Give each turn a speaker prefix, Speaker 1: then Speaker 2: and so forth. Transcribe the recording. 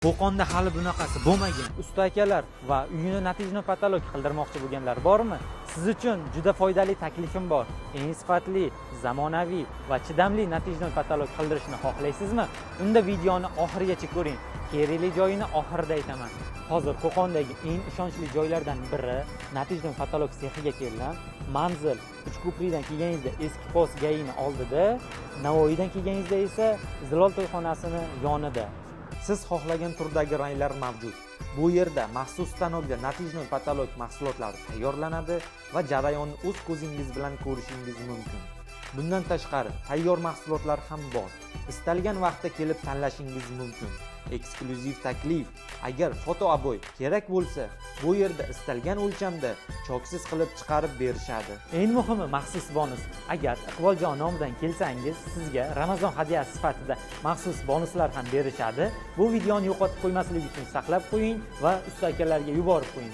Speaker 1: Qo'qonda hali bunaqasi bo'lmagan.
Speaker 2: Usta akalar va uyini натяжной потолок qildirmoqchi bo'lganlar bormi? Siz uchun juda foydali taklifim bor. Eng sifatli, zamonaviy va chidamli натяжной потолок qildirishni xohlaysizmi? Unda videoni oxirigacha ko'ring. Kerakli joyini oxirida aytaman. Hozir Qo'qondagi eng ishonchli joylardan biri натяжной потолок sexiga keldim. Manzil Uchko'prikdan kelganingizda eski post GAIni oldida, Navoiydan kelganingizda esa Zilol to'yxonasini yonida.
Speaker 1: Siz xohlagan turdagi ranglar mavjud. Bu yerda maxsus stanokda натяжной потолок mahsulotlari tayyorlanadi va jarayonni o'z ko'zingiz bilan ko'rishingiz mumkin. Bundan tashqari, tayyor mahsulotlar ham bor. Istalgan vaqtda kelib tanlashingiz mumkin. Eksklyuziv taklif: agar foto обой kerak bo'lsa, bu yerda istalgan o'lchamda choksiz qilib chiqarib berishadi.
Speaker 2: Eng muhimi, maxsus bonus. Agar Iqboljon nomidan kelsangiz, sizga Ramazon hadyasi sifatida maxsus bonuslar ham berishadi. Bu videoni yo'qotib qo'ymaslik uchun saqlab qo'ying va usta akalarga yuborib qo'ying.